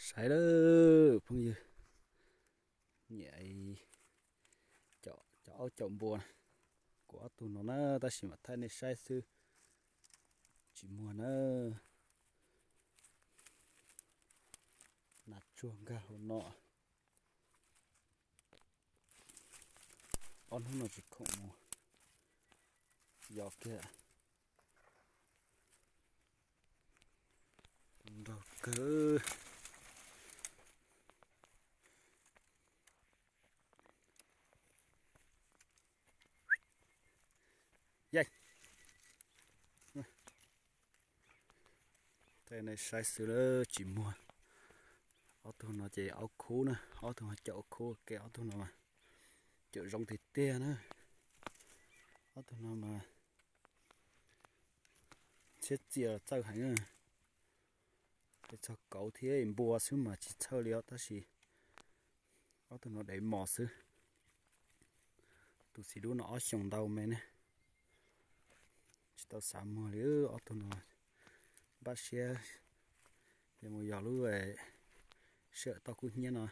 Saib lawm phooj ywg, nyiam cov aub caum npua kuv ob tug no na, tab sis mam thaij nej saib xwb, tsis muag na. Nas tsuag nkag hauv no. Ob hnub no tsis khoom mus yos kiag. Nrog kawg. Yais, thaij nej saib xwb lawm tsis muag. Ob tug no ces aub khub na, ob tug no caum aub khub, ke ob tug no caum zoo tiag tiag na. Ob tug no mas thiab txias txawj heev. Ces txog kauv thiab npua xwb mas tsis txhawj li os, tab sis ob tug no dev mos xwb. Tus txiv dub no ob xyoos ntau me ne, tsis tau xav muag li. Ob tug no npaj siab ces mus yos lub sij hawm toj kub hnyiab no.